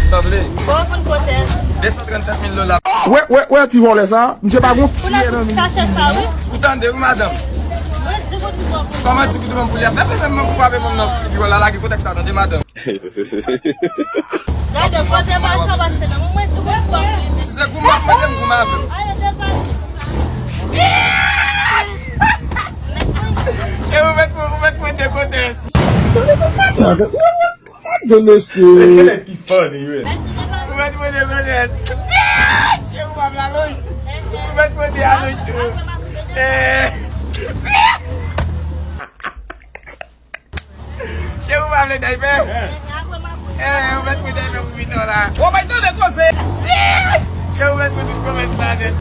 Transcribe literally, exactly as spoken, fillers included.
Sa w vle? Bon, pou n kote. De san trannsenk mil dola. Wè, wè, wè ti vòlè sa. Misye pa gon tyè nan men. Chache sa, wi. Ou tande, wi, madanm? Mwen di pou nou bon. Kòman ti kout men pou li ap. Menm, menm, menm frape moun nan figi w la, lage kontèks la, tande, madanm. Gade, kote machan pase nan. Mwen di pou nou bon. Si se goumen, mwen di m goumen avè m. Ale, devan. Cheri, ou mèt, ou mèt mwen de kontès. Gade mesye. Ki funny, man. Ou mèt mwen de kontès. Cheri, ou pa vle alonj. Ou mèt mwen de alonj tou. Eh. Cheri, ou pa vle daypè. Eh, ou mèt mwen daypè pou piton la. Ou bay tande koze. Cheri, ou mèt mwen tout pwomès la nèt.